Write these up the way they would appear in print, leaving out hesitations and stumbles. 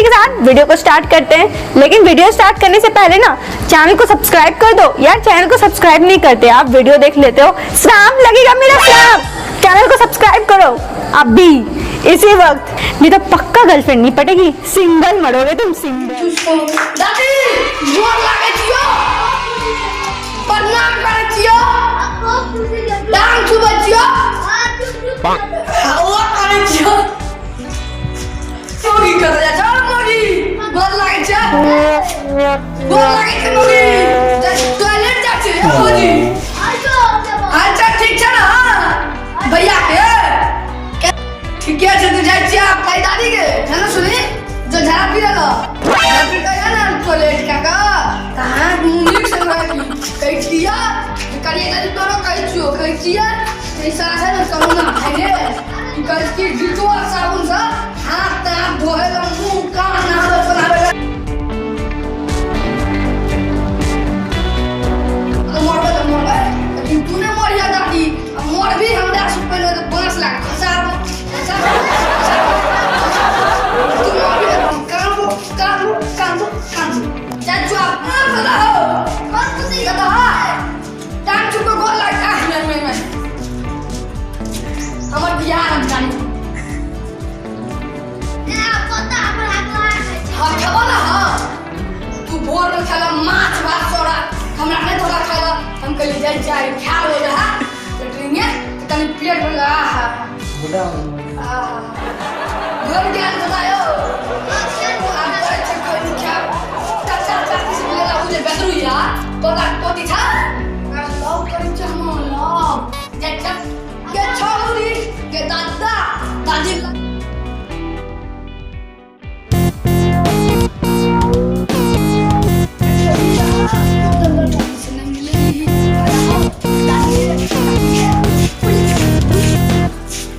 इसी के साथ वीडियो को स्टार्ट करते हैं। लेकिन वीडियो स्टार्ट करने से पहले ना चैनल को सब्सक्राइब कर दो यार। चैनल को सब्सक्राइब नहीं करते आप, वीडियो देख लेते हो, श्राप लगेगा मेरा श्राप। चैनल को सब्सक्राइब करो अभी इसी वक्त, नहीं तो पक्का गर्लफ्रेंड नहीं पटेगी, सिंगल मरोगे तुम, सिंगल। दादी गोर लागै छियौ, प्रणाम करै छियौ, डांग छुबै छियौ, हवा करै छियौ। मोगी कतऽ जाइ छौ मोगी? गोर लागै छै, गोर लागै छै मोगी। टॉयलेट जाइ छै मोगी। अच्छा ठीक छै ने भैया के ठीके छै। तू जाइ छियै आब खाइ दादी के है ना? सुनी जो झाड़ा पी रहलो, झाड़ा पी के ना टॉयलेट काका कहाँ नीक से रही कहै छियै करिए दादी तोरो कहै छियो, कहै छियै ई सारा छै ने करोना भाई रे। की कहै छी डिटोल साबुन से हाथ ताथ धोए ला, मुंह कान नहावे सुनावे ला। मरबे तऽ मरबे, लेकिन तू नहि मरिया दादी। आ मरबी हमरा से पहिले तऽ 5 लाख खसा खसा तू मरबी। कान कान कान कान चाचू आप नाम सदा हो कता टांग चुको गोल लाग आ मैं मैं मैं हमर बियाह हम जानी। हाँ खेबो ना। हाँ तू भोर में खेला माछ भात सोड़ा, हमरा नहीं तोरा खेला। हम कहली जाइ जाइ खा लो रहा लेटरिंगे तो तनी पेट भर लगा। हा हा घर ज्ञान बतायो आप कहै छै खैनी खाब चाचा चाची से मिलेला उ जे बेदरू या तोरा पोती छा लव करै छै हम लव जाइ छै के छौरी के दादा दादी।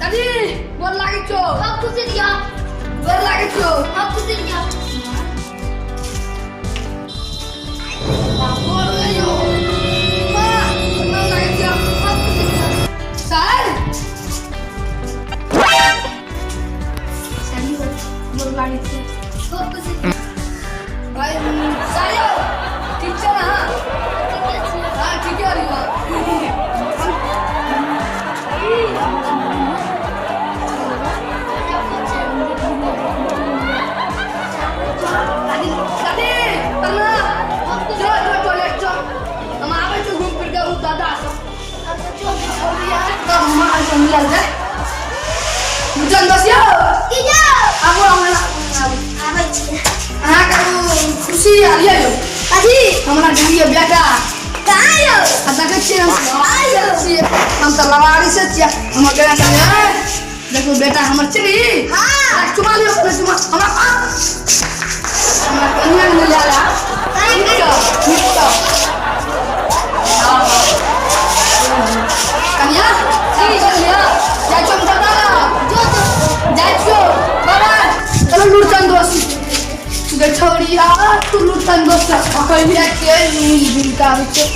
दादी गोर लागै छौ, गोर लागै छौ। गोर लगियो। वाह, प्रणाम लागै छियौ। सर गोर लागै छियौ भाई। सर यौ ठीक छै ने? हाँ ठीके हरियो। दादी दादी प्रणाम। जो जो टॉयलेट चल, हम आबै छी घूम फिर के। उ दादा सब तब माँ से मिलल जाय। बुझल दोस्त यौ, आबू हमरा अहाँके खुशी आयल यौ। हमरा ढूंढियो बेटा आ देखै छियै हम छियै, हम तऽ लवारी से छियै। हमर बेटा देखू, बेटा हमर चिनी चुमा लियौ अपने, चुमा हमरा आ हमरा कनिया मिल जाला। ठीक छौ, ठीक छौ। हाँ, कनिया चल लिअ, जाइ छियौ हम दादा जाइ छियौ। बाबा चलो लुड़चन दोस्त गे छौड़िया, तू लुड़चन दोस्त पकड़िया के मिल जुल के आबै छै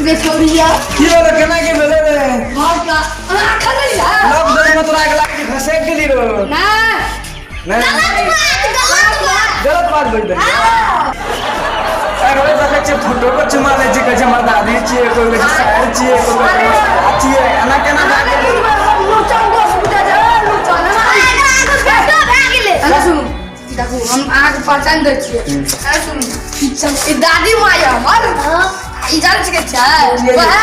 गे छौड़िया। की भेलै, केना के भेलै रे? घर का अहाँ खलैया लव डोर में तोरा के लागे घसक गेली रो। ना। नहीं, गलत बात बोल देली। अरे देखै छियै फोटो पर चुमा लै छै, कहै छै हमर दादी छियै, कोइ कहै छै सार छियै, कोइ कहै छै हमर छियै। एना केना भए गेलै? लुड़चन दोस्त बुझा छै लुड़चन। एना सुनू, देखू हम अहाँके पहचान दै छियै। एना सुनू, ई दादी माँ यऽ हमर। ई जानै छियै के छै? वएह।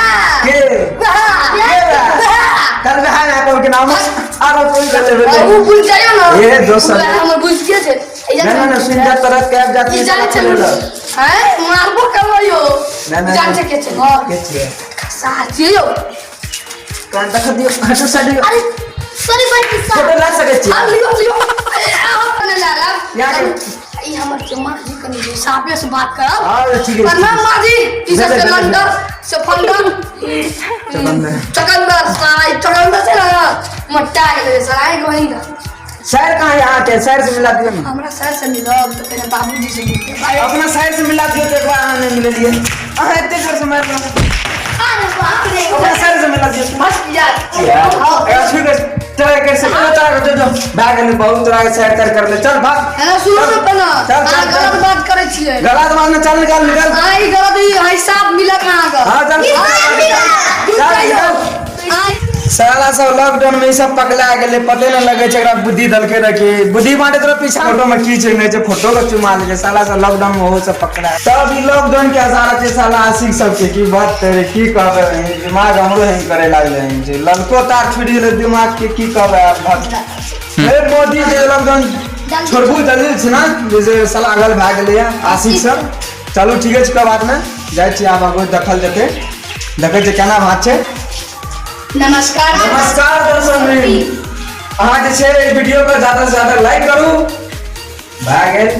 के? वएह। के बा? वएह। कल बहा ना कोई के नाम आरो कोई कहते आ, भेलै। उ बुझि जाइयो ने। ए, दोसर। वएह हमर बुझि गेल छै। ई ना ना ना, सुन जा तरह कैब जाती ई जानै छै। हैं मारबो करबो यौ। ना, ना, जानै ना। छै के छै? हँ के छियै? साह छियै यौ। कान देख दियौ, हटू साइड। फोटो ला सकै छियै? आ लियो लियो, ए, अहाँ कने ला लाब। यहाँ के- ई हमर के माँ जी, कनी जे साफे से बात करब। हाँ, ठीक है। प्रणाम माँ जी। ई सब भेलै, के भेलै। लंडर से फंडर चुकंदर। चकंदर साला, ई चकंदर छै ना मोटा गेलै साला एक महीना। सर कहाँ है अहाँके? सर से मिला दियौ ने। हमरा सर से मिलब तऽ पहिले बाबूजी से मिलबै। अपना सर से मिला दियौ तऽ एक बार। अहाँ नहि मिललियै, अहाँ एते जोर से मारि देलहुँ। अपना सर से मिला दियौ। बस यार। अगर छुइ के ट्राई कर सकै, तोरा जो जो भए गेलै, बहुत तोरा के साइड कर करले, चल भाग। एना शुरू से पहले चल, चल, अहाँ चल। गलत बात करै छियै। गलत बात में, चल निकल निकल। अहाँ ई गलत, ई हिसाब मिलत अहाँके। हाँ, चल। चल, चल, निकल। साला सब लॉकडाउन में ई सब पकड़ा गेलै, पते नहि लगै छै। एकरा बुद्धि देलकै रह कि बुद्धि बांटैत रह पीछा। फोटो में की छै नहि छै, फोटो के चुमा लै छै साला सब। लॉकडाउन में ओहो सब पकड़ा, तब ई लॉकडाउन के आसार छै साला आशिक सबके। की बात तेरे, की कहबै, दिमाग हमरो हैंग करे लागलै हन छै। ललको तार छुटि गेलै दिमाग के, की कहबै आब। भक्त हे मोदी जे लॉकडाउन छोड़बू जल्दी छै ने, जे साला अगल भए गेलैए आशिक सब। चलू ठीके छै, कोइ बात नहि, जाइ छी आब आगू देखल जेतै। देखै छियै केना भात छै। नमस्कार। नमस्कार दर्शक वृंद, अहाँ जे छै एहि वीडियो के ज्यादा से ज्यादा लाइक करू। भए गेल।